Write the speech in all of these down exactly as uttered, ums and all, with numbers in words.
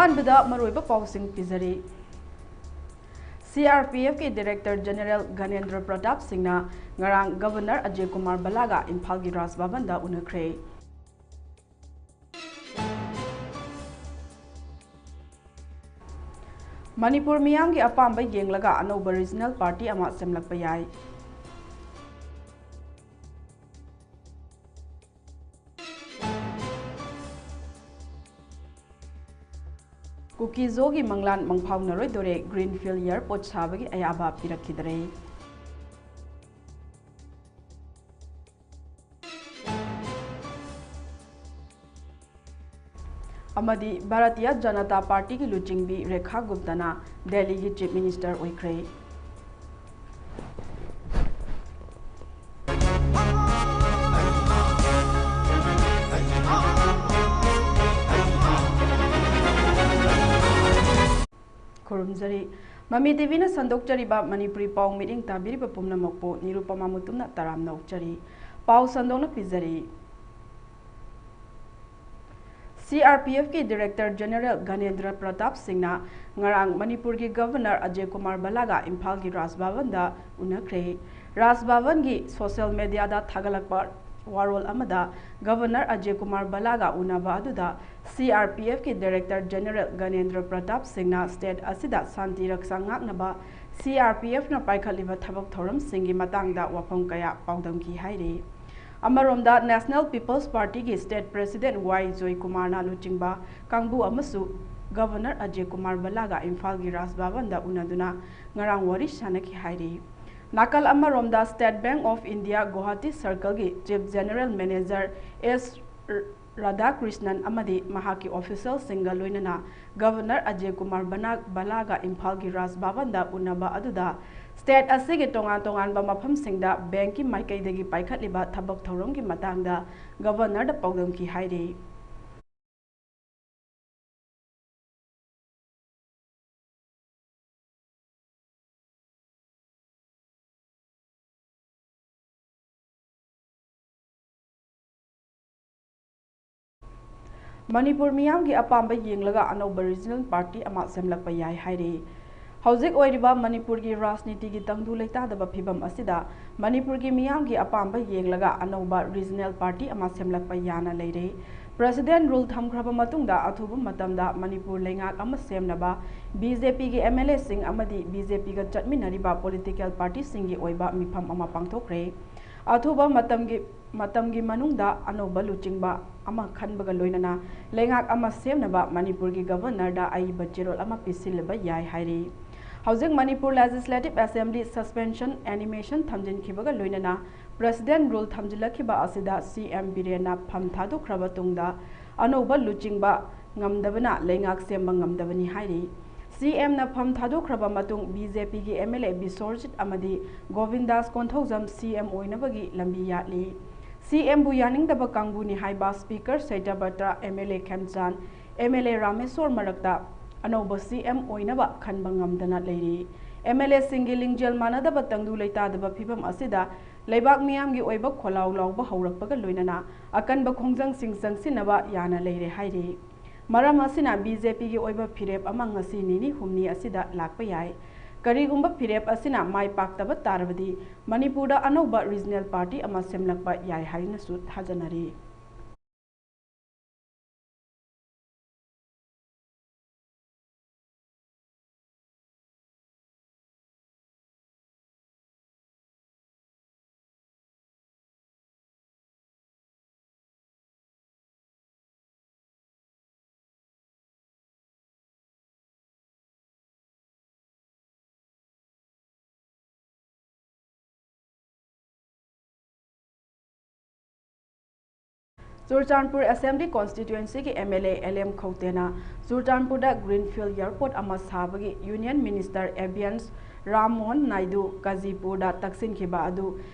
ꯑꯍꯥꯟꯕꯗ ꯃꯔꯨꯑꯣꯏꯕ ꯄꯥꯎꯁꯤꯡ ꯄꯤꯖꯔꯤ꯫ ꯁꯤ ꯑꯥꯔ ꯄꯤ ꯑꯦꯐꯀꯤ Director General ꯒꯅꯦꯟꯗ꯭ꯔ ꯄ꯭ꯔꯇꯥꯞ ꯁꯤꯡꯅ ꯉꯔꯥꯡ Governor ꯑꯖꯌ ꯀꯨꯃꯥꯔ ꯚꯜꯂꯥꯒ ꯏꯝꯐꯥꯜꯒꯤ ꯔꯥꯖ ꯚꯕꯟꯗ ꯎꯅꯈ꯭ꯔꯦ꯫ ꯃꯅꯤꯄꯨꯔ ꯃꯤꯌꯥꯝꯒꯤ ꯑꯄꯥꯝꯕ ꯌꯦꯡꯂꯒ ꯑꯅꯧꯕ regional party ꯑꯃ ꯁꯦꯝꯂꯛꯄ ꯌꯥꯏ꯫ ꯀꯨꯀꯤ-ꯖꯣꯒꯤ ꯃꯪꯂꯥꯟ ꯃꯪꯐꯥꯎꯅꯔꯣꯏꯗꯣꯔꯦ, Greenfield Airport ꯁꯥꯕꯒꯤ ꯑꯌꯥꯕ ꯄꯤꯔꯛꯈꯤꯗꯔꯦ꯫ ꯑꯃꯗꯤ ꯚꯥꯔꯇꯤꯌ ꯖꯅꯇꯥ ꯄꯥꯔꯇꯤꯒꯤ ꯂꯨꯆꯤꯡꯕꯤ ꯔꯦꯈꯥ ꯒꯨꯞꯇꯅ ꯗꯦꯜꯂꯤꯒꯤ Chief Minister ꯑꯣꯏꯈ꯭ꯔꯦ꯫ ꯈꯨꯔꯨꯝꯖꯔꯤ꯫ ꯃꯃꯤ ꯇꯤꯚꯤꯅ ꯁꯟꯗꯣꯛꯆꯔꯤꯕ ꯃꯅꯤꯄꯨꯔꯤ ꯄꯥꯎ ꯃꯤꯠꯌꯦꯡ ꯇꯥꯕꯤꯔꯤꯕ ꯄꯨꯝꯅꯃꯛꯄꯨ ꯅꯤꯔꯨꯄꯃꯥ ꯃꯨꯇꯨꯝꯅ ꯇꯔꯥꯝꯅ ꯑꯣꯛꯆꯔꯤ꯫ ꯄꯥꯎ ꯁꯟꯗꯣꯛꯅ ꯄꯤꯖꯔꯤ꯫ ꯁꯤ ꯑꯥꯔ ꯄꯤ ꯑꯦꯐꯀꯤ Director General ꯒꯅꯦꯟꯗ꯭ꯔ ꯄ꯭ꯔꯇꯥꯞ ꯁꯤꯡꯅ ꯉꯔꯥꯡ ꯃꯅꯤꯄꯨꯔꯒꯤ Governor ꯑꯖꯌ ꯀꯨꯃꯥꯔ ꯚꯜꯂꯥꯒ ꯏꯝꯐꯥꯜꯒꯤ ꯔꯥꯖ ꯚꯕꯟꯗ ꯎꯅꯈ꯭ꯔꯦ꯫ ꯔꯥꯖ ꯚꯕꯟꯒꯤ social mediaꯗ ꯊꯥꯒꯠꯂꯛꯄ ꯋꯥꯔꯣꯜ ꯑꯃꯗ Governor ꯑꯖꯌ ꯀꯨꯃꯥꯔ ꯚꯜꯂꯥꯒ ꯎꯅꯕ ꯑꯗꯨꯗ ꯁꯤ ꯑꯥꯔ ꯄꯤ ꯑꯦꯐꯀꯤ Director General ꯒꯅꯦꯟꯗ꯭ꯔ ꯄ꯭ꯔꯇꯥꯞ ꯁꯤꯡꯅ state ꯑꯁꯤꯗ ꯁꯥꯟꯇꯤ ꯔꯛꯁꯥ ꯉꯥꯛꯅꯕ ꯁꯤ ꯑꯥꯔ ꯄꯤ ꯑꯦꯐꯅ ꯄꯥꯏꯈꯠꯂꯤꯕ ꯊꯕꯛ ꯊꯧꯔꯝꯁꯤꯡꯒꯤ ꯃꯇꯥꯡꯗ ꯋꯥꯐꯝ ꯀꯌꯥ ꯄꯥꯎꯗꯝꯈꯤ ꯍꯥꯏꯔꯤ꯫ ꯑꯃꯔꯣꯝꯗ, National People's Partyꯒꯤ State President ꯋꯥꯏ ꯖꯣꯏꯀꯨꯃꯥꯔꯅ ꯂꯨꯆꯤꯡꯕ ꯀꯥꯡꯕꯨ ꯑꯃꯁꯨ Governor ꯑꯖꯌ ꯀꯨꯃꯥꯔ ꯚꯜꯂꯥꯒ ꯏꯝꯐꯥꯜꯒꯤ ꯔꯥꯖ ꯚꯕꯟꯗ ꯎꯅꯗꯨꯅ ꯉꯔꯥꯡ ꯋꯥꯔꯤ ꯁꯥꯅꯈꯤ ꯍꯥꯏꯔꯤ꯫ ꯅꯥꯀꯜ ꯑꯃꯔꯣꯝꯗ, State Bank of India Guwahati circleꯒꯤ Chief General Manager ꯑꯦꯁ ꯔꯥꯙꯥꯀ꯭ꯔꯤꯁꯅꯟ ꯑꯃꯗꯤ ꯃꯍꯥꯛꯀꯤ officialꯁꯤꯡꯒ ꯂꯣꯏꯅꯅ Governor ꯑꯖꯌ ꯀꯨꯃꯥꯔ ꯚꯜꯂꯥꯒ ꯏꯝꯐꯥꯜꯒꯤ ꯔꯥꯖ ꯚꯕꯟꯗ ꯎꯅꯕ ꯑꯗꯨꯗ state ꯑꯁꯤꯒꯤ ꯇꯣꯉꯥꯟ ꯇꯣꯉꯥꯟꯕ ꯃꯐꯝꯁꯤꯡꯗ bankꯀꯤ ꯃꯥꯏꯀꯩꯗꯒꯤ ꯄꯥꯏꯈꯠꯂꯤꯕ ꯊꯕꯛ ꯊꯧꯔꯝꯒꯤ ꯃꯇꯥꯡꯗ Governorꯗ ꯄꯥꯎꯗꯝꯈꯤ ꯍꯥꯏꯔꯤ꯫ ꯃꯅꯤꯄꯨꯔ ꯃꯤꯌꯥꯝꯒꯤ ꯑꯄꯥꯝꯕ ꯌꯦꯡꯂꯒ ꯑꯅꯧꯕ regional party ꯑꯃ ꯁꯦꯝꯂꯛꯄ ꯌꯥꯏ ꯍꯥꯏꯔꯤ꯫ ꯍꯧꯖꯤꯛ ꯑꯣꯏꯔꯤꯕ ꯃꯅꯤꯄꯨꯔꯒꯤ ꯔꯥꯖꯅꯤꯇꯤꯒꯤ ꯇꯪꯗꯨ ꯂꯩꯇꯥꯗꯕ ꯐꯤꯕꯝ ꯑꯁꯤꯗ ꯃꯅꯤꯄꯨꯔꯒꯤ ꯃꯤꯌꯥꯝꯒꯤ ꯑꯄꯥꯝꯕ ꯌꯦꯡꯂꯒ ꯑꯅꯧꯕ regional party ꯑꯃ ꯁꯦꯝꯂꯛꯄ ꯌꯥꯅ ꯂꯩꯔꯦ꯫ President rule ꯊꯝꯈ꯭ꯔꯕ ꯃꯇꯨꯡꯗ ꯑꯊꯨꯕ ꯃꯇꯝꯗ ꯃꯅꯤꯄꯨꯔ ꯂꯩꯉꯥꯛ ꯑꯃ ꯁꯦꯝꯅꯕ BJPꯒꯤ MLAꯁꯤꯡ ꯑꯃꯗꯤ BJPꯒ ꯆꯠꯃꯤꯟꯅꯔꯤꯕ political partyꯁꯤꯡꯒꯤ ꯑꯣꯏꯕ ꯃꯤꯐꯝ ꯑꯃ ꯄꯥꯡꯊꯣꯛꯈ꯭ꯔꯦ꯫ ꯑꯊꯨꯕ ꯃꯇꯝꯒꯤ, ꯃꯇꯝꯒꯤ ꯃꯅꯨꯡꯗ ꯑꯅꯧꯕ ꯂꯨꯆꯤꯡꯕ ꯑꯃ ꯈꯟꯕꯒ ꯂꯣꯏꯅꯅ ꯂꯩꯉꯥꯛ ꯑꯃ ꯁꯦꯝꯅꯕ ꯃꯅꯤꯄꯨꯔꯒꯤ Governorꯗ ꯑꯏꯕ ꯆꯦꯔꯣꯜ ꯑꯃ ꯄꯤꯁꯤꯜꯂꯕ ꯌꯥꯏ ꯍꯥꯏꯔꯤ꯫ ꯍꯧꯖꯤꯛ Manipur Legislative Assembly suspension, animation ꯊꯝꯖꯤꯟꯈꯤꯕꯒ ꯂꯣꯏꯅꯅ President rule ꯊꯝꯖꯤꯜꯂꯛꯈꯤꯕ ꯑꯁꯤꯗ CM ꯕꯤꯔꯦꯟꯅ ꯐꯝ ꯊꯥꯗꯣꯛꯈ꯭ꯔꯕ ꯇꯨꯡꯗ ꯑꯅꯧꯕ ꯂꯨꯆꯤꯡꯕ ꯉꯝꯗꯕꯅ ꯂꯩꯉꯥꯛ ꯁꯦꯝꯕ ꯉꯝꯗꯕꯅꯤ ꯍꯥꯏꯔꯤ꯫ CMꯅ ꯐꯝ ꯊꯥꯗꯣꯛꯈ꯭ꯔꯕ ꯃꯇꯨꯡ BJPꯒꯤ MLA ꯕꯤꯁ꯭ꯋꯔꯖꯤꯠ ꯑꯃꯗꯤ ꯒꯣꯕꯤꯟꯗꯥꯁ ꯀꯣꯟꯊꯧꯖꯝ CM ꯑꯣꯏꯅꯕꯒꯤ ꯂꯝꯕꯤ ꯌꯥꯠꯂꯤ꯫ CMꯕꯨ ꯌꯥꯅꯤꯡꯗꯕ ꯀꯥꯡꯕꯨꯅꯤ ꯍꯥꯏꯕ Speaker ꯁꯩꯇꯥꯕꯇ꯭ꯔ, MLA ꯈꯦꯝꯆꯥꯟ, MLA ꯔꯥꯃꯦꯁ꯭ꯋꯔ ꯃꯔꯛꯇ ꯑꯅꯧꯕ CM ꯑꯣꯏꯅꯕ ꯈꯟꯕ ꯉꯝꯗꯅ ꯂꯩꯔꯤ꯫ MLAꯁꯤꯡꯒꯤ ꯂꯤꯡꯖꯦꯜ ꯃꯥꯟꯅꯗꯕ ꯇꯪꯗꯨ ꯂꯩꯇꯥꯗꯕ ꯐꯤꯕꯝ ꯑꯁꯤꯗ ꯂꯩꯕꯥꯛ ꯃꯤꯌꯥꯝꯒꯤ ꯑꯣꯏꯕ ꯈꯣꯜꯂꯥꯎ ꯂꯥꯎꯕ ꯍꯧꯔꯛꯄꯒ ꯂꯣꯏꯅꯅ ꯑꯀꯟꯕ ꯈꯣꯡꯖꯪꯁꯤꯡ ꯆꯪꯁꯤꯟꯅꯕ ꯌꯥꯅ ꯂꯩꯔꯦ ꯍꯥꯏꯔꯤ꯫ ꯃꯔꯝ ꯑꯁꯤꯅ BJPꯒꯤ ꯑꯣꯏꯕ ꯐꯤꯔꯦꯞ ꯑꯃ ꯉꯁꯤ ꯅꯤꯅꯤ ꯍꯨꯝꯅꯤ ꯑꯁꯤꯗ ꯂꯥꯛꯄ ꯌꯥꯏ꯫ ꯀꯔꯤꯒꯨꯝꯕ ꯐꯤꯔꯦꯞ ꯑꯁꯤꯅ ꯃꯥꯏ ꯄꯥꯛꯇꯕ ꯇꯥꯔꯕꯗꯤ ꯃꯅꯤꯄꯨꯔꯗ ꯑꯅꯧꯕ regional party ꯑꯃ ꯁꯦꯝꯂꯛꯄ ꯌꯥꯏ ꯍꯥꯏꯅꯁꯨ ꯊꯥꯖꯅꯔꯤ꯫ Churachandpur Assembly Constituencyꯒꯤ MLA LM ꯈꯧꯇꯦꯅ ꯆꯨꯔꯆꯥꯟꯄꯨꯔꯗ Greenfield Airport ꯑꯃ ꯁꯥꯕꯒꯤ Union Minister ꯑꯦꯕꯤꯌꯟꯁ ꯔꯥꯝ ꯃꯣꯍꯟ ꯅꯥꯏꯗꯨ ꯀꯥꯖꯤꯄꯨꯔꯗ ꯇꯛꯁꯤꯟꯈꯤꯕ ꯑꯗꯨ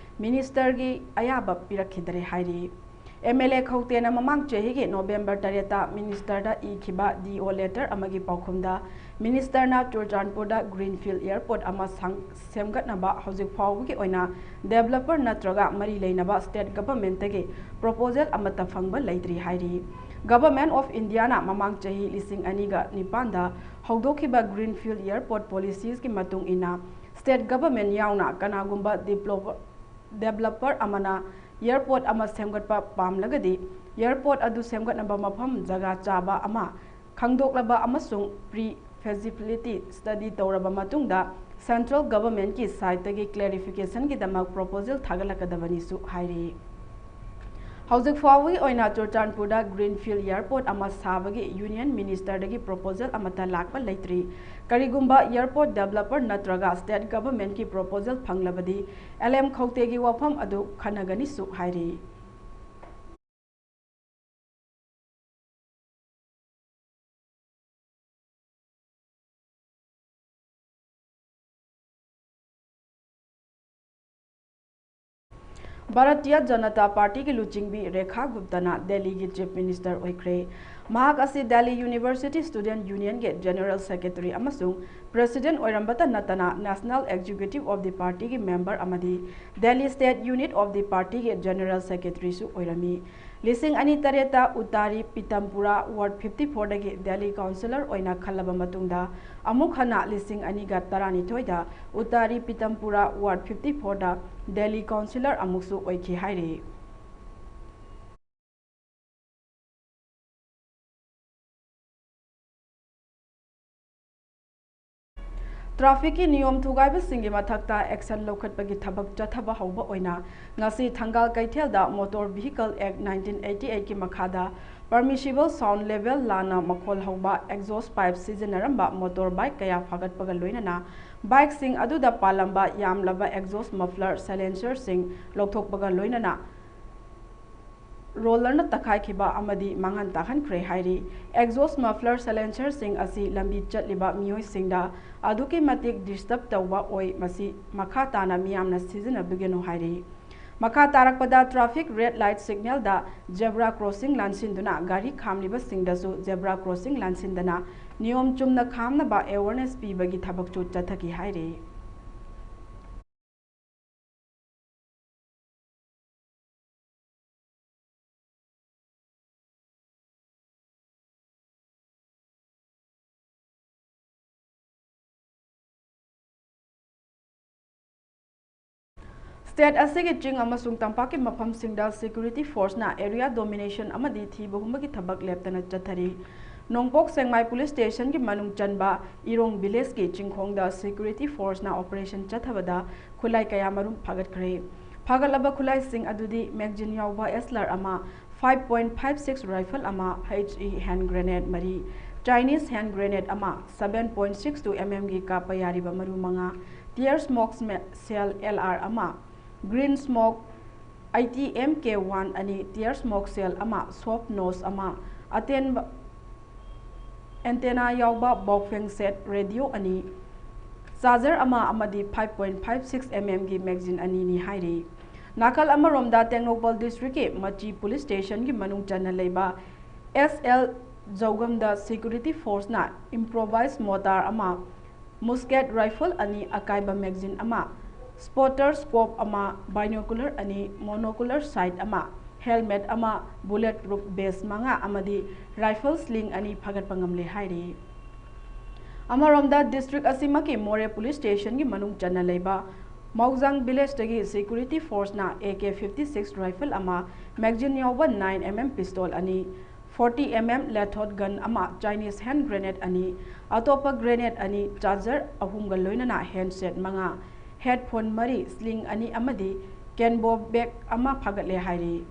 ministerꯒꯤ ꯑꯌꯥꯕ ꯄꯤꯔꯛꯈꯤꯗꯔꯦ ꯍꯥꯏꯔꯤ꯫ MLA ꯈꯧꯇꯦꯅ ꯃꯃꯥꯡ ꯆꯍꯤꯒꯤ November ꯇꯔꯦꯠꯇ ministerꯗ ꯏꯈꯤꯕ DO letter ꯑꯃꯒꯤ ꯄꯥꯎꯈꯨꯝꯗ ministerꯅ ꯆꯨꯔꯆꯥꯟꯄꯨꯔꯗ Greenfield Airport ꯑꯃ ꯁꯪ-, ꯁꯦꯝꯒꯠꯅꯕ ꯍꯧꯖꯤꯛ ꯐꯥꯎꯕꯒꯤ ꯑꯣꯏꯅ developer ꯅꯠꯇ꯭ꯔꯒ ꯃꯔꯤ ꯂꯩꯅꯕ state governmentꯇꯒꯤ proposal ꯑꯃꯠꯇ ꯐꯪꯕ ꯂꯩꯇ꯭ꯔꯤ ꯍꯥꯏꯔꯤ꯫ Government of Indiaꯅ ꯃꯃꯥꯡ ꯆꯍꯤ ꯂꯤꯁꯤꯡ ꯑꯅꯤꯒ ꯅꯤꯄꯥꯟꯗ ꯍꯧꯗꯣꯛꯈꯤꯕ Greenfield Airport Policies ꯀꯤ ꯃꯇꯨꯡ ꯏꯟꯅ, state government ꯌꯥꯎꯅ ꯀꯅꯥꯒꯨꯝꯕ developer, developer ꯑꯃꯅ airport ꯑꯃ ꯁꯦꯝꯒꯠꯄ ꯄꯥꯝꯂꯒꯗꯤ, airport ꯑꯗꯨ ꯁꯦꯝꯒꯠꯅꯕ ꯃꯐꯝ ꯖꯒꯥ ꯆꯥꯕ ꯑꯃ ꯈꯪꯗꯣꯛꯂꯕ ꯑꯃꯁꯨꯡ pre feasibility study ꯇꯧꯔꯕ ꯃꯇꯨꯡꯗ, central government ꯀꯤ side ꯇꯒꯤ clarification ꯒꯤꯗꯃꯛ proposal ꯊꯥꯒꯠꯂꯛꯀꯗꯕꯅꯤꯁꯨ ꯍꯥꯏꯔꯤ꯫ ꯍꯧꯖꯤꯛ ꯐꯥꯎꯕꯒꯤ ꯑꯣꯏꯅ ꯆꯨꯔꯆꯥꯟꯄꯨꯔꯗ Greenfield Airport ꯑꯃ ꯁꯥꯕꯒꯤ Union Minister ꯗꯒꯤ proposal ꯑꯃꯠꯇ ꯂꯥꯛꯄ ꯂꯩꯇ꯭ꯔꯤ꯫ ꯀꯔꯤꯒꯨꯝꯕ airport developer ꯅꯠꯇ꯭ꯔꯒ state government ꯀꯤ proposal ꯐꯪꯂꯕꯗꯤ, ꯑꯦꯜ ꯑꯦꯝ ꯈꯧꯇꯦꯒꯤ ꯋꯥꯐꯝ ꯑꯗꯨ ꯈꯟꯅꯒꯅꯤꯁꯨ ꯍꯥꯏꯔꯤ꯫ ꯚꯥꯔꯇꯤꯌ ꯖꯅꯇꯥ ꯄꯥꯔꯇꯤꯒꯤ ꯂꯨꯆꯤꯡꯕꯤ ꯔꯦꯈꯥ ꯒꯨꯞꯇꯅ ꯗꯦꯜꯂꯤꯒꯤ Chief Minister ꯑꯣꯏꯈ꯭ꯔꯦ꯫ ꯃꯍꯥꯛ ꯑꯁꯤ Delhi University Student Union ꯒꯤ General Secretary ꯑꯃꯁꯨꯡ President ꯑꯣꯏꯔꯝꯕꯇ ꯅꯠꯇꯅ, National Executive of the Party ꯒꯤ member ꯑꯃꯗꯤ Delhi State Unit of the Party ꯒꯤ General Secretary ꯁꯨ ꯑꯣꯏꯔꯝꯃꯤ꯫ ꯂꯤꯁꯤꯡ ꯑꯅꯤ ꯇꯔꯦꯠꯇ ꯎꯇꯥꯔꯤ ꯄꯤꯇꯝꯄꯨꯔꯥ Ward fifty four ꯗꯒꯤ Delhi Councillor ꯑꯣꯏꯅ ꯈꯜꯂꯕ ꯃꯇꯨꯡꯗ, ꯑꯃꯨꯛ ꯍꯟꯅ ꯂꯤꯁꯤꯡ ꯑꯅꯤꯒ ꯇꯔꯥꯅꯤꯊꯣꯏꯗ ꯎꯇꯥꯔꯤ ꯄꯤꯇꯝꯄꯨꯔꯥ Ward fifty four ꯗ Delhi Councillor ꯑꯃꯨꯛꯁꯨ ꯑꯣꯏꯈꯤ ꯍꯥꯏꯔꯤ꯫ Traffic ꯀꯤ ꯅꯤꯌꯣꯝ ꯊꯨꯒꯥꯏꯕꯁꯤꯡꯒꯤ ꯃꯊꯛꯇ action ꯂꯧꯈꯠꯄꯒꯤ ꯊꯕꯛ ꯆꯠꯊꯕ ꯍꯧꯕ ꯑꯣꯏꯅ ꯉꯁꯤ ꯊꯪꯒꯥꯜ ꯀꯩꯊꯦꯜꯗ Motor Vehicle Act nineteen eighty eight ꯀꯤ ꯃꯈꯥꯗ permissible sound level ꯂꯥꯟꯅ ꯃꯈꯣꯜ ꯍꯧꯕ exhaust pipe ꯁꯤꯖꯤꯟꯅꯔꯝꯕ motor bike ꯀꯌꯥ ꯐꯥꯒꯠꯄꯒ ꯂꯣꯏꯅꯅ bike ꯁꯤꯡ ꯑꯗꯨꯗ ꯄꯥꯜꯂꯝꯕ ꯌꯥꯝꯂꯕ exhaust muffler silencer ꯁꯤꯡ ꯂꯧꯊꯣꯛꯄꯒ ꯂꯣꯏꯅꯅ roller ꯅ ꯇꯛꯈꯥꯏꯈꯤꯕ ꯑꯃꯗꯤ ꯃꯥꯡꯍꯟ ꯇꯥꯛꯍꯟꯈ꯭ꯔꯦ ꯍꯥꯏꯔꯤ꯫ Exhaust muffler silencer ꯁꯤꯡ ꯑꯁꯤ ꯂꯝꯕꯤ ꯆꯠꯂꯤꯕ ꯃꯤꯑꯣꯏꯁꯤꯡꯗ ꯑꯗꯨꯛꯀꯤ ꯃꯇꯤꯛ disturb ꯇꯧꯕ ꯑꯣꯏ, ꯃꯁꯤ ꯃꯈꯥ ꯇꯥꯅ ꯃꯤꯌꯥꯝꯅ ꯁꯤꯖꯤꯟꯅꯕꯤꯒꯅꯨ ꯍꯥꯏꯔꯤ꯫ ꯃꯈꯥ ꯇꯥꯔꯛꯄꯗ traffic red light signal ꯗ zebra crossing ꯂꯥꯟꯁꯤꯟꯗꯨꯅ ꯒꯥꯔꯤ ꯈꯥꯝꯂꯤꯕꯁꯤꯡꯗꯁꯨ zebra crossing ꯂꯥꯟꯁꯤꯟꯗꯅ ꯅꯤꯌꯣꯝ ꯆꯨꯝꯅ ꯈꯥꯝꯅꯕ awareness ꯄꯤꯕꯒꯤ ꯊꯕꯛꯁꯨ ꯆꯠꯊꯈꯤ ꯍꯥꯏꯔꯤ꯫ State ꯑꯁꯤꯒꯤ ꯆꯤꯡ ꯑꯃꯁꯨꯡ ꯇꯝꯄꯥꯛꯀꯤ ꯃꯐꯝꯁꯤꯡꯗ security forceꯅ area domination ꯑꯃꯗꯤ ꯊꯤꯕ ꯍꯨꯝꯕꯒꯤ ꯊꯕꯛ ꯂꯦꯞꯇꯅ ꯆꯠꯊꯔꯤ꯫ ꯅꯣꯡꯄꯣꯛ ꯁꯦꯛꯃꯥꯏ police stationꯒꯤ ꯃꯅꯨꯡ ꯆꯟꯕ ꯏꯔꯣꯡ villageꯀꯤ ꯆꯤꯡꯈꯣꯡꯗ security forceꯅ operation ꯆꯠꯊꯕꯗ ꯈꯨꯠꯂꯥꯏ ꯀꯌꯥ ꯃꯔꯨꯝ ꯐꯥꯒꯠꯈ꯭ꯔꯦ꯫ ꯐꯥꯒꯠꯂꯕ ꯈꯨꯠꯂꯥꯏꯁꯤꯡ ꯑꯗꯨꯗꯤ magazine ꯌꯥꯎꯕ ꯑꯦꯁꯂꯥꯔ ꯑꯃ, five point five six rifle ꯑꯃ, H E hand grenade ꯃꯔꯤ, Chinese hand grenade ꯑꯃ, seven point six two mmꯒꯤ ꯀꯥꯞꯄ ꯌꯥꯔꯤꯕ ꯃꯔꯨ ꯃꯉꯥ, tear smoke shell L R ꯑꯃ, green smoke eighty M K one ꯑꯅꯤ, tear smoke shell ꯑꯃ, soft nose ꯑꯃ, ꯑꯇꯦꯟꯕ antenna ꯌꯥꯎꯕ Baofeng set radio ꯑꯅꯤ, charger ꯑꯃ ꯑꯃꯗꯤ five point five six mmꯒꯤ magazine ꯑꯅꯤꯅꯤ ꯍꯥꯏꯔꯤ꯫ ꯅꯥꯀꯜ ꯑꯃꯔꯣꯝꯗ ꯇꯦꯡꯅꯧꯄꯜ districtꯀꯤ ꯃꯆꯤ police stationꯒꯤ ꯃꯅꯨꯡ ꯆꯟꯅ ꯂꯩꯕ S L ꯖꯧꯒꯝꯗ security forceꯅ improvised mortar ꯑꯃ, musket rifle ꯑꯅꯤ, ꯑꯀꯥꯏꯕ magazine ꯑꯃ, spotter scope ꯑꯃ, binocular ꯑꯅꯤ, monocular sight ꯑꯃ, helmet ꯑꯃ, bullet proof vest ꯃꯉꯥ ꯑꯃꯗꯤ rifle sling ꯑꯅꯤ ꯐꯥꯒꯠꯄ ꯉꯝꯂꯦ ꯍꯥꯏꯔꯤ꯫ ꯑꯃꯔꯣꯝꯗ district ꯑꯁꯤꯃꯛꯀꯤ ꯃꯣꯔꯦ police stationꯒꯤ ꯃꯅꯨꯡ ꯆꯟꯅ ꯂꯩꯕ ꯃꯧꯖꯥꯡ villageꯇꯒꯤ security forceꯅ A K fifty six rifle ꯑꯃ, magazine ꯌꯥꯎꯕ nine mm pistol ꯑꯅꯤ, forty mm lethot gun ꯑꯃ, Chinese hand grenade ꯑꯅꯤ, ꯑꯇꯣꯞꯄ grenade ꯑꯅꯤ, charger ꯑꯍꯨꯝꯒ ꯂꯣꯏꯅꯅ handset ꯃꯉꯥ, headphone ꯃꯔꯤ, sling ꯑꯅꯤ ꯑꯃꯗꯤ canbo bag ꯑꯃ ꯐꯥꯒꯠꯂꯦ ꯍꯥꯏꯔꯤ꯫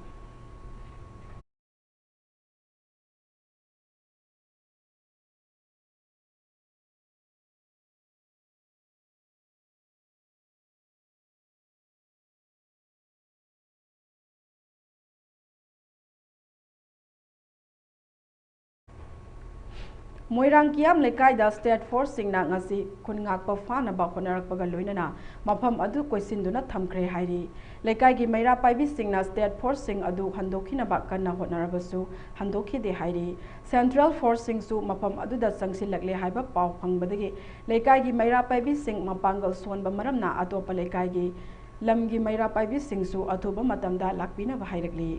ꯃꯣꯏꯔꯥꯡ ꯀꯤꯌꯥꯝ ꯂꯩꯀꯥꯏꯗ state forceꯁꯤꯡꯅ ꯉꯁꯤ ꯈꯨꯟ ꯉꯥꯛꯄ ꯐꯥꯅꯕ ꯍꯣꯠꯅꯔꯛꯄꯒ ꯂꯣꯏꯅꯅ ꯃꯐꯝ ꯑꯗꯨ ꯀꯣꯏꯁꯤꯟꯗꯨꯅ ꯊꯝꯈ꯭ꯔꯦ ꯍꯥꯏꯔꯤ꯫ ꯂꯩꯀꯥꯏꯒꯤ ꯃꯩꯔꯥ ꯄꯥꯏꯕꯤꯁꯤꯡꯅ state forceꯁꯤꯡ ꯑꯗꯨ ꯍꯟꯗꯣꯛꯈꯤꯅꯕ ꯀꯟꯅ ꯍꯣꯠꯅꯔꯕꯁꯨ ꯍꯟꯗꯣꯛꯈꯤꯗꯦ ꯍꯥꯏꯔꯤ꯫ Central forceꯁꯤꯡꯁꯨ ꯃꯐꯝ ꯑꯗꯨꯗ ꯆꯪꯁꯤꯜꯂꯛꯂꯦ ꯍꯥꯏꯕ ꯄꯥꯎ ꯐꯪꯕꯗꯒꯤ ꯂꯩꯀꯥꯏꯒꯤ ꯃꯩꯔꯥ ꯄꯥꯏꯕꯤꯁꯤꯡ ꯃꯄꯥꯡꯒꯜ ꯁꯣꯟꯕ ꯃꯔꯝꯅ ꯑꯇꯣꯞꯄ ꯂꯩꯀꯥꯏꯒꯤ ꯂꯝꯒꯤ ꯃꯩꯔꯥ ꯄꯥꯏꯕꯤꯁꯤꯡꯁꯨ ꯑꯊꯨꯕ ꯃꯇꯝꯗ ꯂꯥꯛꯄꯤꯅꯕ ꯍꯥꯏꯔꯛꯂꯤ꯫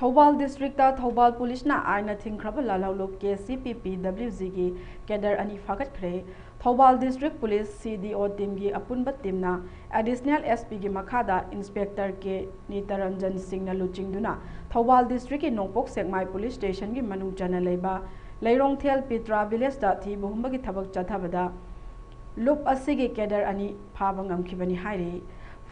ꯊꯧꯕꯥꯜ ꯗꯤꯁꯇ꯭ꯔꯤꯛꯇ ꯊꯧꯕꯥꯜ ꯄꯨꯂꯤꯁꯅ ꯑꯥꯏꯟꯅ ꯊꯤꯡꯈ꯭ꯔꯕ ꯂꯥꯜꯍꯧꯂꯨꯞ ꯀꯦ ꯁꯤ ꯄꯤ ꯄꯤ ꯗꯕ꯭ꯂꯤꯎ ꯖꯤꯒꯤ ꯀꯦꯗꯔ ꯑꯅꯤ ꯐꯥꯒꯠꯈ꯭ꯔꯦ꯫ ꯊꯧꯕꯥꯜ ꯗꯤꯁꯇ꯭ꯔꯤꯛ ꯄꯨꯂꯤꯁ ꯁꯤ ꯗꯤ ꯑꯣ ꯇꯤꯝꯒꯤ ꯑꯄꯨꯟꯕ ꯇꯤꯝꯅ ꯑꯦꯗꯤꯁꯅꯦꯜ ꯑꯦꯁ ꯄꯤꯒꯤ ꯃꯈꯥꯗ ꯏꯟꯁꯄꯦꯛꯇꯔ ꯀꯦ ꯅꯤꯇꯔꯟꯖꯟ ꯁꯤꯡꯅ ꯂꯨꯆꯤꯡꯗꯨꯅ ꯊꯧꯕꯥꯜ ꯗꯤꯁꯇ꯭ꯔꯤꯛꯀꯤ ꯅꯣꯡꯄꯣꯛ ꯁꯦꯛꯃꯥꯏ ꯄꯨꯂꯤꯁ ꯁ꯭ꯇꯦꯁꯟꯒꯤ ꯃꯅꯨꯡ ꯆꯟꯅ ꯂꯩꯕ ꯂꯩꯔꯣꯡꯊꯦꯜ ꯄꯤꯇ꯭ꯔꯥ ꯚꯤꯂꯦꯖꯇ ꯊꯤꯕ ꯍꯨꯝꯕꯒꯤ ꯊꯕꯛ ꯆꯠꯊꯕꯗ ꯂꯨꯞ ꯑꯁꯤꯒꯤ ꯀꯦꯗꯔ ꯑꯅꯤ ꯐꯥꯕ ꯉꯝꯈꯤꯕꯅꯤ ꯍꯥꯏꯔꯤ꯫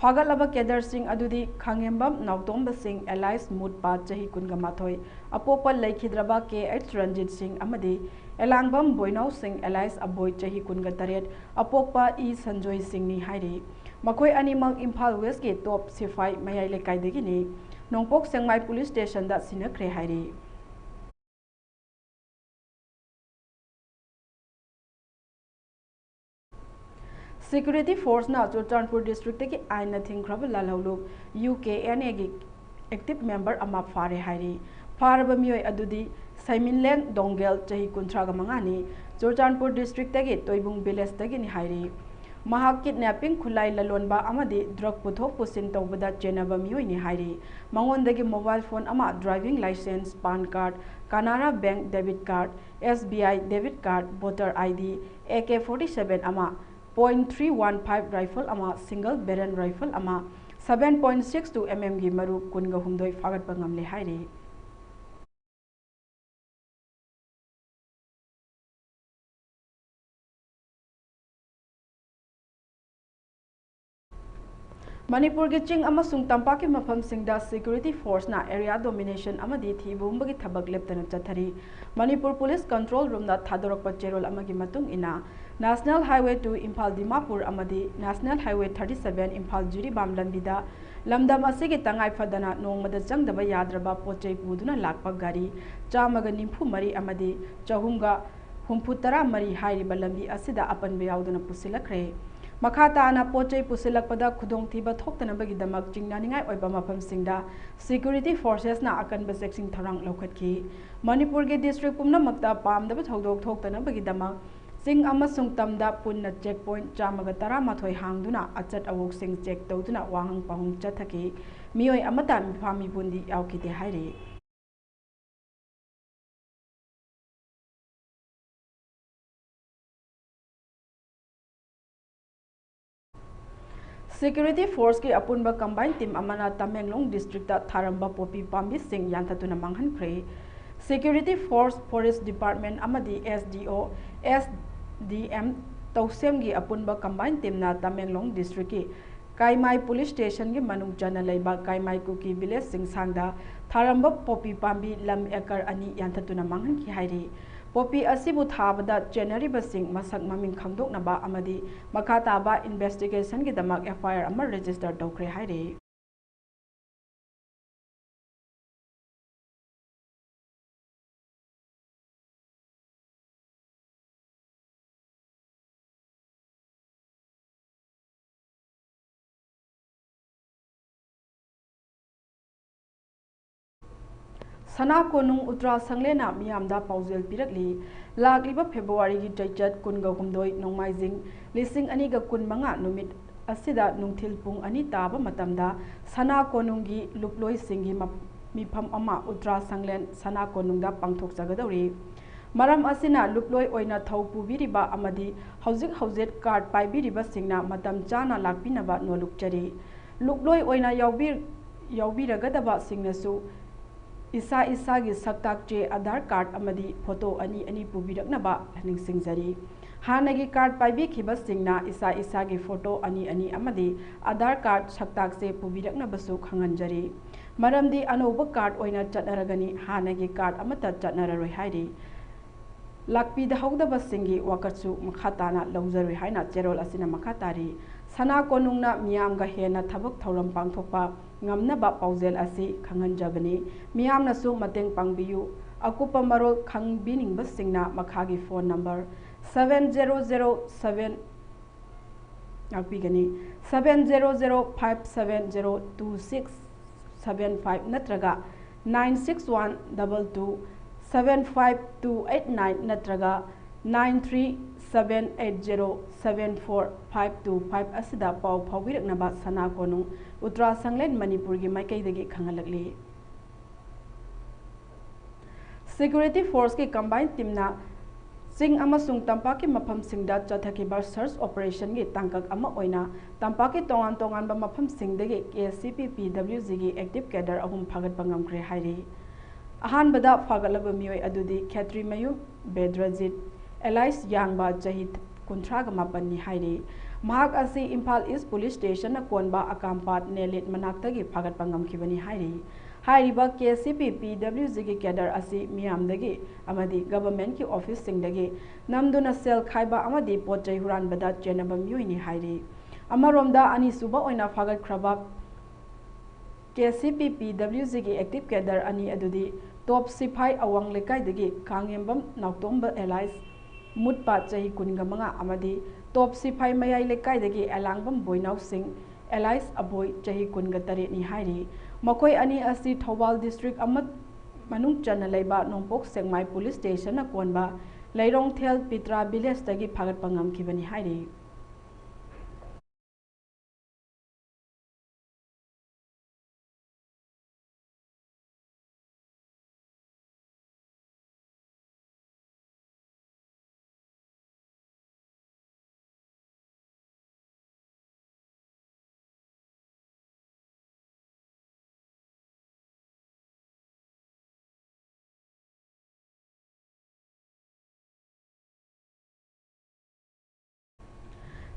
ꯐꯥꯒꯠꯂꯕ ꯀꯦꯗꯔꯁꯤꯡ ꯑꯗꯨꯗꯤ ꯈꯥꯉꯦꯝꯕꯝ ꯅꯥꯎꯇꯣꯝꯕ ꯁꯤꯡ alias ꯃꯨꯠꯄ ꯆꯍꯤ ꯀꯨꯟꯒ ꯃꯥꯊꯣꯏ, ꯑꯄꯣꯛꯄ ꯂꯩꯈꯤꯗ꯭ꯔꯕ ꯀꯦ ꯑꯩꯆ ꯔꯟꯖꯤꯠ ꯁꯤꯡ ꯑꯃꯗꯤ ꯑꯦꯂꯥꯡꯕꯝ ꯕꯣꯏꯅꯥꯎ ꯁꯤꯡ alias ꯑꯕꯣꯏ ꯆꯍꯤ ꯀꯨꯟꯒ ꯇꯔꯦꯠ, ꯑꯄꯣꯛꯄ ꯏ ꯁꯟꯖꯣꯏ ꯁꯤꯡꯅꯤ ꯍꯥꯏꯔꯤ꯫ ꯃꯈꯣꯏ ꯑꯅꯤꯃꯛ ꯏꯝꯐꯥꯜ ꯋꯦꯁꯀꯤ ꯇꯣꯞ ꯁꯤꯐꯥꯏ ꯃꯌꯥꯏ ꯂꯩꯀꯥꯏꯗꯒꯤꯅꯤ꯫ ꯅꯣꯡꯄꯣꯛ ꯁꯦꯛꯃꯥꯏ ꯄꯨꯂꯤꯁ ꯁ꯭ꯇꯦꯁꯟꯗ ꯁꯤꯟꯅꯈ꯭ꯔꯦ ꯍꯥꯏꯔꯤ꯫ ꯁꯦꯀ꯭ꯌꯨꯔꯤꯇꯤ ꯐꯣꯔꯁꯅ ꯆꯨꯔꯆꯥꯟꯄꯨꯔ ꯗꯤꯁꯇ꯭ꯔꯤꯛꯇꯒꯤ ꯑꯥꯏꯟꯅ ꯊꯤꯡꯈ꯭ꯔꯕ ꯂꯥꯜꯍꯧꯂꯨꯞ ꯌꯨ ꯀꯦ ꯑꯦꯟ ꯑꯦꯒꯤ ꯑꯦꯛꯇꯤꯚ ꯃꯦꯝꯕꯔ ꯑꯃ ꯐꯥꯔꯦ ꯍꯥꯏꯔꯤ꯫ ꯐꯥꯔꯕ ꯃꯤꯑꯣꯏ ꯑꯗꯨꯗꯤ ꯁꯩꯃꯤꯟꯂꯦꯡ ꯗꯣꯡꯒꯦꯜ, ꯆꯍꯤ ꯀꯨꯟꯊ꯭ꯔꯥꯒ ꯃꯉꯥꯅꯤ, ꯆꯨꯔꯆꯥꯟꯄꯨꯔ ꯗꯤꯁꯇ꯭ꯔꯤꯛꯇꯒꯤ ꯇꯣꯏꯕꯨꯡ ꯚꯤꯂꯦꯖꯇꯒꯤꯅꯤ ꯍꯥꯏꯔꯤ꯫ ꯃꯍꯥꯛ ꯀꯤꯗꯅꯦꯄꯤꯡ ꯈꯨꯠꯂꯥꯏ ꯂꯂꯣꯟꯕ ꯑꯃꯗꯤ ꯗ꯭ꯔꯒ ꯄꯨꯊꯣꯛ ꯄꯨꯁꯤꯟ ꯇꯧꯕꯗ ꯆꯦꯟꯅꯕ ꯃꯤꯑꯣꯏꯅꯤ ꯍꯥꯏꯔꯤ꯫ ꯃꯉꯣꯟꯗꯒꯤ ꯃꯣꯕꯥꯏꯜ ꯐꯣꯟ ꯑꯃ, driving licence, PAN card, Canara bank debit card, S B I debit card, voter I D, A K forty seven ꯑꯃ, point three one five rifle ꯑꯃ, ꯁꯤꯡꯒꯜ ꯕꯦꯔꯦꯜ ꯔꯥꯏꯐꯜ ꯑꯃ, seven point six two M ꯑꯦꯝꯒꯤ ꯃꯔꯨ ꯀꯨꯟꯒ ꯍꯨꯝꯗꯣꯏ ꯐꯥꯒꯠꯄ ꯉꯝꯂꯦ ꯍꯥꯏꯔꯤ꯫ ꯃꯅꯤꯄꯨꯔꯒꯤ ꯆꯤꯡ ꯑꯃꯁꯨꯡ ꯇꯝꯄꯥꯛꯀꯤ ꯃꯐꯝꯁꯤꯡꯗ ꯁꯦꯀ꯭ꯌꯨꯔꯤꯇꯤ ꯐꯣꯔꯁꯅ ꯑꯦꯔꯤꯌꯥ ꯗꯣꯃꯤꯅꯦꯁꯟ ꯑꯃꯗꯤ ꯊꯤꯕ ꯍꯨꯝꯕꯒꯤ ꯊꯕꯛ ꯂꯦꯞꯇꯅ ꯆꯠꯊꯔꯤ꯫ ꯃꯅꯤꯄꯨꯔ ꯄꯨꯂꯤꯁ ꯀꯟꯇ꯭ꯔꯣꯜ ꯔꯨꯝꯅ ꯊꯥꯗꯣꯔꯛꯄ ꯆꯦꯔꯣꯜ ꯑꯃꯒꯤ ꯃꯇꯨꯡ ꯏꯟꯅ, national highway two Imphal Dimapur ꯑꯃꯗꯤ national highway thirty seven Imphal Jiribam ꯂꯝꯕꯤꯗ ꯂꯝꯗꯝ ꯑꯁꯤꯒꯤ ꯇꯉꯥꯏ ꯐꯗꯅ ꯅꯣꯡꯃꯗ ꯆꯪꯗꯕ ꯌꯥꯗ꯭ꯔꯕ ꯄꯣꯠ ꯆꯩ ꯄꯨꯗꯨꯅ ꯂꯥꯛꯄ ꯒꯥꯔꯤ ꯆꯥꯝꯃꯒ ꯅꯤꯐꯨ ꯃꯔꯤ ꯑꯃꯗꯤ ꯆꯍꯨꯝꯒ ꯍꯨꯝꯐꯨ ꯇꯔꯥ ꯃꯔꯤ ꯍꯥꯏꯔꯤꯕ ꯂꯝꯕꯤ ꯑꯁꯤꯗ ꯑꯄꯟꯕ ꯌꯥꯎꯗꯅ ꯄꯨꯁꯤꯜꯂꯛꯈ꯭ꯔꯦ꯫ ꯃꯈꯥ ꯇꯥꯅ ꯄꯣꯠ ꯆꯩ ꯄꯨꯁꯤꯜꯂꯛꯄꯗ ꯈꯨꯗꯣꯡꯊꯤꯕ ꯊꯣꯛꯇꯅꯕꯒꯤꯗꯃꯛ ꯆꯤꯡꯅꯅꯤꯡꯉꯥꯏ ꯑꯣꯏꯕ ꯃꯐꯝꯁꯤꯡꯗ ꯁꯦꯀ꯭ꯌꯨꯔꯤꯇꯤ ꯐꯣꯔꯁꯦꯁꯅ ꯑꯀꯟꯕ ꯆꯦꯛꯁꯤꯟ ꯊꯧꯔꯥꯡ ꯂꯧꯈꯠꯈꯤ꯫ ꯃꯅꯤꯄꯨꯔꯒꯤ ꯗꯤꯁꯇ꯭ꯔꯤꯛ ꯄꯨꯝꯅꯃꯛꯇ ꯄꯥꯝꯗꯕ ꯊꯧꯗꯣꯛ ꯊꯣꯛꯇꯅꯕꯒꯤꯗꯃꯛ ꯆꯤꯡ ꯑꯃꯁꯨꯡ ꯇꯝꯗ ꯄꯨꯟꯅ check point ꯆꯥꯝꯃꯒ ꯇꯔꯥꯃꯥꯊꯣꯏ ꯍꯥꯡꯗꯨꯅ ꯑꯆꯠ ꯑꯋꯣꯛꯁꯤꯡ check ꯇꯧꯗꯨꯅ ꯋꯥꯍꯪ ꯄꯥꯎꯍꯪ ꯆꯠꯊꯈꯤ꯫ ꯃꯤꯑꯣꯏ ꯑꯃꯠꯇ ꯃꯤꯐꯥ ꯃꯤꯄꯨꯟꯗꯤ ꯌꯥꯎꯈꯤꯗꯦ ꯍꯥꯏꯔꯤ꯫ Security Forceꯀꯤ ꯑꯄꯨꯟꯕ combined team ꯑꯃꯅ ꯇꯃꯦꯡꯂꯣꯡ districtꯇ ꯊꯥꯔꯝꯕ ꯄꯣꯄꯤ ꯄꯥꯝꯕꯤꯁꯤꯡ ꯌꯥꯟꯊꯠꯇꯨꯅ ꯃꯥꯡꯍꯟꯈ꯭ꯔꯦ꯫ Security Force, Forest Department ꯑꯃꯗꯤ S D O, S D M ꯇꯧꯁꯦꯝꯒꯤ ꯑꯄꯨꯟꯕ combined teamꯅ ꯇꯃꯦꯡꯂꯣꯡ districtꯀꯤ ꯀꯥꯏꯃꯥꯏ police stationꯒꯤ ꯃꯅꯨꯡ ꯆꯟꯅ ꯂꯩꯕ ꯀꯥꯏꯃꯥꯏ ꯀꯨꯀꯤ village ꯆꯤꯡꯁꯥꯡꯗ ꯊꯥꯔꯝꯕ ꯄꯣꯄꯤ ꯄꯥꯝꯕꯤ ꯂꯝ acre ꯑꯅꯤ ꯌꯥꯟꯊꯠꯇꯨꯅ ꯃꯥꯡꯍꯟꯈꯤ ꯍꯥꯏꯔꯤ꯫ ꯄꯣꯄꯤ ꯑꯁꯤꯕꯨ ꯊꯥꯕꯗ ꯆꯦꯟꯅꯔꯤꯕꯁꯤꯡ ꯃꯁꯛ ꯃꯃꯤꯡ ꯈꯪꯗꯣꯛꯅꯕ ꯑꯃꯗꯤ ꯃꯈꯥ ꯇꯥꯕ investigationꯒꯤꯗꯃꯛ F I R ꯑꯃ register ꯇꯧꯈ꯭ꯔꯦ ꯍꯥꯏꯔꯤ꯫ ꯁꯅꯥ ꯀꯣꯅꯨꯡ ꯎꯇ꯭ꯔꯥ ꯁꯪꯂꯦꯟꯅ ꯃꯤꯌꯥꯝꯗ ꯄꯥꯎꯖꯦꯜ ꯄꯤꯔꯛꯂꯤ꯫ ꯂꯥꯛꯂꯤꯕ Februaryꯒꯤ ꯆꯩꯆꯠ ꯀꯨꯟꯒ ꯍꯨꯝꯗꯣꯏ, ꯅꯣꯡꯃꯥꯏꯖꯤꯡ, ꯂꯤꯁꯤꯡ ꯑꯅꯤꯒ ꯀꯨꯟꯃꯉꯥ ꯅꯨꯃꯤꯠ ꯑꯁꯤꯗ ꯅꯨꯡꯊꯤꯜ ꯄꯨꯡ ꯑꯅꯤ ꯇꯥꯕ ꯃꯇꯝꯗ ꯁꯅꯥ ꯀꯣꯅꯨꯡꯒꯤ ꯂꯨꯞꯂꯣꯏꯁꯤꯡꯒꯤ ꯃ-, ꯃꯤꯐꯝ ꯑꯃ ꯎꯇ꯭ꯔꯥ ꯁꯪꯂꯦꯟ ꯁꯅꯥ ꯀꯣꯅꯨꯡꯗ ꯄꯥꯡꯊꯣꯛꯆꯒꯗꯧꯔꯤ꯫ ꯃꯔꯝ ꯑꯁꯤꯅ ꯂꯨꯞꯂꯣꯏ ꯑꯣꯏꯅ ꯊꯧ ꯄꯨꯕꯤꯔꯤꯕ ꯑꯃꯗꯤ ꯍꯧꯖꯤꯛ ꯍꯧꯖꯤꯛ card ꯄꯥꯏꯕꯤꯔꯤꯕꯁꯤꯡꯅ ꯃꯇꯝ ꯆꯥꯅ ꯂꯥꯛꯄꯤꯅꯕ ꯅꯣꯜꯂꯨꯛꯆꯔꯤ꯫ ꯂꯨꯞꯂꯣꯏ ꯑꯣꯏꯅ ꯌꯥꯎꯕꯤ-, ꯌꯥꯎꯕꯤꯔꯒꯗꯕꯁꯤꯡꯅꯁꯨ ꯏꯁꯥ ꯏꯁꯥꯒꯤ ꯁꯛꯇꯥꯛ ꯆꯦ, Aadhaar card ꯑꯃꯗꯤ photo ꯑꯅꯤ ꯑꯅꯤ ꯄꯨꯕꯤꯔꯛꯅꯕ ꯅꯤꯡꯁꯤꯡꯖꯔꯤ꯫ ꯍꯥꯟꯅꯒꯤ card ꯄꯥꯏꯕꯤꯈꯤꯕꯁꯤꯡꯅ ꯏꯁꯥ ꯏꯁꯥꯒꯤ photo ꯑꯅꯤ ꯑꯅꯤ ꯑꯃꯗꯤ Aadhaar card ꯁꯛꯇꯥꯛ ꯆꯦ ꯄꯨꯕꯤꯔꯛꯅꯕꯁꯨ ꯈꯪꯍꯟꯖꯔꯤ꯫ ꯃꯔꯝꯗꯤ ꯑꯅꯧꯕ card ꯑꯣꯏꯅ ꯆꯠꯅꯔꯒꯅꯤ, ꯍꯥꯟꯅꯒꯤ card ꯑꯃꯠꯇ ꯆꯠꯅꯔꯔꯣꯏ ꯍꯥꯏꯔꯤ꯫ ꯂꯥꯛꯄꯤꯗꯍꯧꯗꯕꯁꯤꯡꯒꯤ ꯋꯥꯀꯠꯁꯨ ꯃꯈꯥ ꯇꯥꯅ ꯂꯧꯖꯔꯣꯏ ꯍꯥꯏꯅ ꯆꯦꯔꯣꯜ ꯑꯁꯤꯅ ꯃꯈꯥ ꯇꯥꯔꯤ꯫ ꯁꯅꯥ ꯀꯣꯅꯨꯡꯅ ꯃꯤꯌꯥꯝꯒ ꯍꯦꯟꯅ ꯊꯕꯛ ꯊꯧꯔꯝ ꯄꯥꯡꯊꯣꯛꯄ ꯉꯝꯅꯕ ꯄꯥꯎꯖꯦꯜ ꯑꯁꯤ ꯈꯪꯍꯟꯖꯕꯅꯤ꯫ ꯃꯤꯌꯥꯝꯅꯁꯨ ꯃꯇꯦꯡ ꯄꯥꯡꯕꯤꯌꯨ꯫ ꯑꯀꯨꯞꯄ ꯃꯔꯣꯜ ꯈꯪꯕꯤꯅꯤꯡꯕꯁꯤꯡꯅ ꯃꯈꯥꯒꯤ phone number seven zero zero seven ꯉꯥꯛꯄꯤꯒꯅꯤ, seven zero zero five seven zero two six seven five ꯅꯠꯇ꯭ꯔꯒ nine six one double two seven five two eight nine ꯅꯠꯇ꯭ꯔꯒ nine three seven eight zero seven four five two five ꯑꯁꯤꯗ ꯄꯥꯎ ꯐꯥꯎꯕꯤꯔꯛꯅꯕ ꯁꯅꯥ ꯀꯣꯅꯨꯡ ꯎꯇ꯭ꯔꯥ ꯁꯪꯂꯦꯟ ꯃꯅꯤꯄꯨꯔꯒꯤ ꯃꯥꯏꯀꯩꯗꯒꯤ ꯈꯪꯍꯜꯂꯛꯂꯤ꯫ Security Forceꯀꯤ combined teamꯅ ꯆꯤꯡ ꯑꯃꯁꯨꯡ ꯇꯝꯄꯥꯛꯀꯤ ꯃꯐꯝꯁꯤꯡꯗ ꯆꯠꯊꯈꯤꯕ search operationꯒꯤ ꯇꯥꯡꯀꯛ ꯑꯃ ꯑꯣꯏꯅ ꯇꯝꯄꯥꯛꯀꯤ ꯇꯣꯉꯥꯟ ꯇꯣꯉꯥꯟꯕ ꯃꯐꯝꯁꯤꯡꯗꯒꯤ KCP PWGꯒꯤ active cadre ꯑꯍꯨꯝ ꯐꯥꯒꯠꯄ ꯉꯝꯈ꯭ꯔꯦ ꯍꯥꯏꯔꯤ꯫ ꯑꯍꯥꯟꯕꯗ ꯐꯥꯒꯠꯂꯕ ꯃꯤꯑꯣꯏ ꯑꯗꯨꯗꯤ ꯈꯦꯇ꯭ꯔꯤꯃꯌꯨꯝ ꯕꯦꯗ꯭ꯔꯖꯤꯠ, alias ꯌꯥꯡꯕ, ꯆꯍꯤ ꯀꯨꯟꯊ꯭ꯔꯥꯒ ꯃꯥꯄꯟꯅꯤ ꯍꯥꯏꯔꯤ꯫ ꯃꯍꯥꯛ ꯑꯁꯤ ꯏꯝꯐꯥꯜ East Police Stationꯅ ꯀꯣꯟꯕ ꯑꯀꯥꯝꯄꯥꯠ ꯅꯦꯂꯤꯠ ꯃꯅꯥꯛꯇꯒꯤ ꯐꯥꯒꯠꯄ ꯉꯝꯈꯤꯕꯅꯤ ꯍꯥꯏꯔꯤ꯫ ꯍꯥꯏꯔꯤꯕ KCP PWGꯒꯤ cadre ꯑꯁꯤ ꯃꯤꯌꯥꯝꯗꯒꯤ ꯑꯃꯗꯤ governmentꯀꯤ officeꯁꯤꯡꯗꯒꯤ ꯅꯝꯗꯨꯅ ꯁꯦꯜ ꯈꯥꯏꯕ ꯑꯃꯗꯤ ꯄꯣꯠ ꯆꯩ ꯍꯨꯔꯥꯟꯕꯗ ꯆꯦꯟꯅꯕ ꯃꯤꯑꯣꯏꯅꯤ ꯍꯥꯏꯔꯤ꯫ ꯑꯃꯔꯣꯝꯗ, ꯑꯅꯤꯁꯨꯕ ꯑꯣꯏꯅ ꯐꯥꯒꯠꯈ꯭ꯔꯕ KCP PWGꯒꯤ active cadre ꯑꯅꯤ ꯑꯗꯨꯗꯤ ꯇꯣꯞ ꯁꯤꯐꯥꯏ ꯑꯋꯥꯡ ꯂꯩꯀꯥꯏꯗꯒꯤ ꯀꯥꯡꯉꯦꯝꯕꯝ ꯅꯥꯎꯇꯣꯝꯕ, alias ꯃꯨꯠꯄ, ꯆꯍꯤ ꯀꯨꯟꯒ ꯃꯉꯥ, ꯑꯃꯗꯤ ꯇꯣꯞ ꯁꯤꯐꯥꯏ ꯃꯌꯥꯏ ꯂꯩꯀꯥꯏꯗꯒꯤ ꯑꯦꯂꯥꯡꯕꯝ ꯕꯣꯏꯅꯥꯎ ꯁꯤꯡ, alias ꯑꯕꯣꯏ, ꯆꯍꯤ ꯀꯨꯟꯒ ꯇꯔꯦꯠꯅꯤ ꯍꯥꯏꯔꯤ꯫ ꯃꯈꯣꯏ ꯑꯅꯤ ꯑꯁꯤ ꯊꯧꯕꯥꯜ district ꯑꯃ ꯃꯅꯨꯡ ꯆꯟꯅ ꯂꯩꯕ ꯅꯣꯡꯄꯣꯛ ꯁꯦꯛꯃꯥꯏ police stationꯅ ꯀꯣꯟꯕ ꯂꯩꯔꯣꯡꯊꯦꯜ ꯄꯤꯇ꯭ꯔꯥ villageꯇꯒꯤ ꯐꯥꯒꯠꯄ ꯉꯝꯈꯤꯕꯅꯤ ꯍꯥꯏꯔꯤ꯫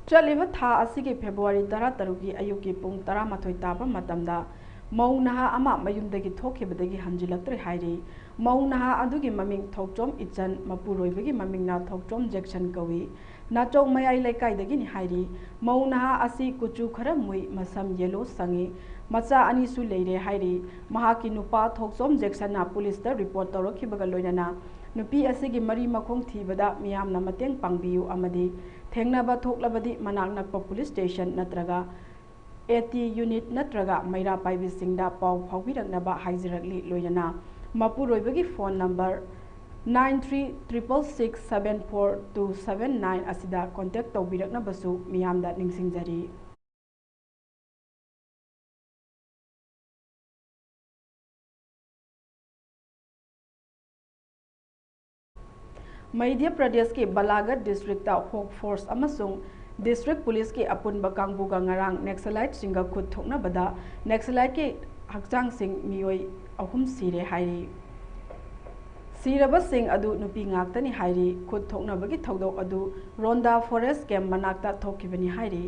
ꯆꯠꯂꯤꯕ ꯊꯥ ꯑꯁꯤꯒꯤ February ꯇꯔꯥꯇꯔꯨꯛꯀꯤ ꯑꯌꯨꯛꯀꯤ ꯄꯨꯡ ꯇꯔꯥꯃꯥꯊꯣꯏ ꯇꯥꯕ ꯃꯇꯝꯗ ꯃꯧ ꯅꯍꯥ ꯑꯃ ꯃꯌꯨꯝꯗꯒꯤ ꯊꯣꯛꯈꯤꯕꯗꯒꯤ ꯍꯟꯖꯤꯜꯂꯛꯇ꯭ꯔꯦ ꯍꯥꯏꯔꯤ꯫ ꯃꯧ ꯅꯍꯥ ꯑꯗꯨꯒꯤ ꯃꯃꯤꯡ ꯊꯣꯛꯆꯣꯝ ꯏꯆꯟ, ꯃꯄꯨꯔꯣꯏꯕꯒꯤ ꯃꯃꯤꯡꯅ ꯊꯣꯛꯆꯣꯝ ꯖꯦꯛꯁꯟ ꯀꯧꯏ꯫ ꯅꯥꯆꯧ ꯃꯌꯥꯏ ꯂꯩꯀꯥꯏꯗꯒꯤꯅꯤ ꯍꯥꯏꯔꯤ꯫ ꯃꯧ ꯅꯍꯥ ꯑꯁꯤ ꯀꯨꯆꯨ ꯈꯔ ꯃꯨꯏ, ꯃꯁꯝ yellow ꯁꯪꯉꯤ꯫ ꯃꯆꯥ ꯑꯅꯤꯁꯨ ꯂꯩꯔꯦ ꯍꯥꯏꯔꯤ꯫ ꯃꯍꯥꯛꯀꯤ ꯅꯨꯄꯥ ꯊꯣꯛꯆꯣꯝ ꯖꯦꯛꯁꯟꯅ policeꯇ report ꯇꯧꯔꯛꯈꯤꯕꯒ ꯂꯣꯏꯅꯅ ꯅꯨꯄꯤ ꯑꯁꯤꯒꯤ ꯃꯔꯤ ꯃꯈꯣꯡ ꯊꯤꯕꯗ ꯃꯤꯌꯥꯝꯅ ꯃꯇꯦꯡ ꯄꯥꯡꯕꯤꯌꯨ ꯑꯃꯗꯤ ꯊꯦꯡꯅꯕ ꯊꯣꯛꯂꯕꯗꯤ ꯃꯅꯥꯛ ꯅꯛꯄ police station ꯅꯠꯇ꯭ꯔꯒ AT unit ꯅꯠꯇ꯭ꯔꯒ ꯃꯩꯔꯥ ꯄꯥꯏꯕꯤꯁꯤꯡꯗ ꯄꯥꯎ ꯐꯥꯎꯕꯤꯔꯛꯅꯕ ꯍꯥꯏꯖꯔꯛꯂꯤ꯫ ꯂꯣꯏꯅꯅ ꯃꯄꯨꯔꯣꯏꯕꯒꯤ phone number Nine three triple six seven four two seven nine ꯑꯁꯤꯗ contact ꯇꯧꯕꯤꯔꯛꯅꯕꯁꯨ ꯃꯤꯌꯥꯝꯗ ꯅꯤꯡꯁꯤꯡꯖꯔꯤ꯫ ꯃꯙ꯭ꯌ ꯄ꯭ꯔꯗꯦꯁꯀꯤ ꯕꯂꯥꯘꯠ districtꯇ ꯍꯣꯛ ꯐꯣꯔꯁ ꯑꯃꯁꯨꯡ district policeꯀꯤ ꯑꯄꯨꯟꯕ ꯀꯥꯡꯕꯨꯒ ꯉꯔꯥꯡ Naxaliteꯁꯤꯡꯒ ꯈꯨꯠ ꯊꯣꯛꯅꯕꯗ Naxaliteꯀꯤ ꯍꯛꯆꯥꯡꯁꯤꯡ ꯃꯤꯑꯣꯏ ꯑꯍꯨꯝ ꯁꯤꯔꯦ ꯍꯥꯏꯔꯤ꯫ ꯁꯤꯔꯕꯁꯤꯡ ꯑꯗꯨ ꯅꯨꯄꯤ ꯉꯥꯛꯇꯅꯤ ꯍꯥꯏꯔꯤ꯫ ꯈꯨꯠ ꯊꯣꯛꯅꯕꯒꯤ ꯊꯧꯗꯣꯛ ꯑꯗꯨ ꯔꯣꯟꯗꯥ forest camp ꯃꯅꯥꯛꯇ ꯊꯣꯛꯈꯤꯕꯅꯤ ꯍꯥꯏꯔꯤ꯫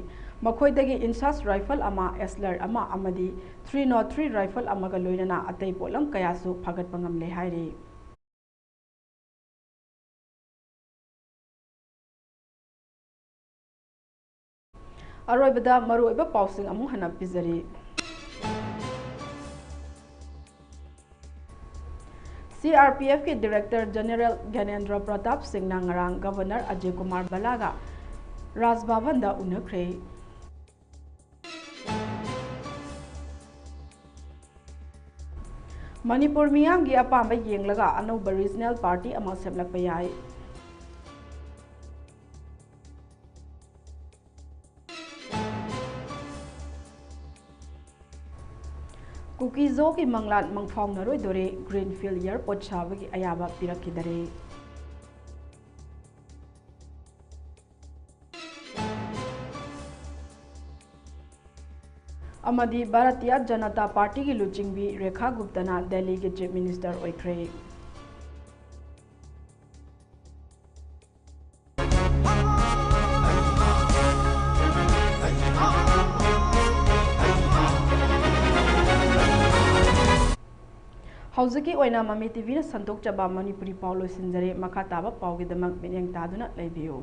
ꯃꯈꯣꯏꯗꯒꯤ INSAS rifle ꯑꯃ, Asler ꯑꯃ ꯑꯃꯗꯤ three nought three rifle ꯑꯃꯒ ꯂꯣꯏꯅꯅ ꯑꯇꯩ ꯄꯣꯠꯂꯝ ꯀꯌꯥꯁꯨ ꯐꯥꯒꯠꯄ ꯉꯝꯂꯦ ꯍꯥꯏꯔꯤ꯫ ꯑꯔꯣꯏꯕꯗ ꯃꯔꯨꯑꯣꯏꯕ ꯄꯥꯎꯁꯤꯡ ꯑꯃꯨꯛ ꯍꯟꯅ ꯄꯤꯖꯔꯤ꯫ CRPFꯀꯤ Director General ꯒ꯭ꯌꯥꯅꯦꯟꯗ꯭ꯔ ꯄ꯭ꯔꯇꯥꯞ ꯁꯤꯡꯅ ꯉꯔꯥꯡ Governor ꯑꯖꯌ ꯀꯨꯃꯥꯔ ꯚꯜꯂꯥꯒ ꯔꯥꯖ ꯚꯕꯟꯗ ꯎꯅꯈ꯭ꯔꯦ꯫ ꯃꯅꯤꯄꯨꯔ ꯃꯤꯌꯥꯝꯒꯤ ꯑꯄꯥꯝꯕ ꯌꯦꯡꯂꯒ ꯑꯅꯧꯕ regional party ꯑꯃ ꯁꯦꯝꯂꯛꯄ ꯌꯥꯏ꯫ ꯀꯨꯀꯤ-ꯖꯣꯒꯤ ꯃꯪꯂꯥꯟ ꯃꯪꯐꯥꯎꯅꯔꯣꯏꯗꯣꯔꯦ, Greenfield Airport ꯁꯥꯕꯒꯤ ꯑꯌꯥꯕ ꯄꯤꯔꯛꯈꯤꯗꯔꯦ꯫ ꯑꯃꯗꯤ ꯚꯥꯔꯇꯤꯌ ꯖꯅꯇꯥ ꯄꯥꯔꯇꯤꯒꯤ ꯂꯨꯆꯤꯡꯕꯤ ꯔꯦꯈꯥ ꯒꯨꯞꯇꯅ ꯗꯦꯜꯂꯤꯒꯤ Chief Minister ꯑꯣꯏꯈ꯭ꯔꯦ꯫ ꯍꯧꯖꯤꯛꯀꯤ ꯑꯣꯏꯅ ꯃꯃꯤ ꯇꯤꯚꯤꯅ ꯁꯟꯗꯣꯛꯆꯕ ꯃꯅꯤꯄꯨꯔꯤ ꯄꯥꯎ ꯂꯣꯏꯁꯤꯟꯖꯔꯦ꯫ ꯃꯈꯥ ꯇꯥꯕ ꯄꯥꯎꯒꯤꯗꯃꯛ ꯃꯤꯠꯌꯦꯡ ꯇꯥꯗꯨꯅ ꯂꯩꯕꯤꯌꯨ꯫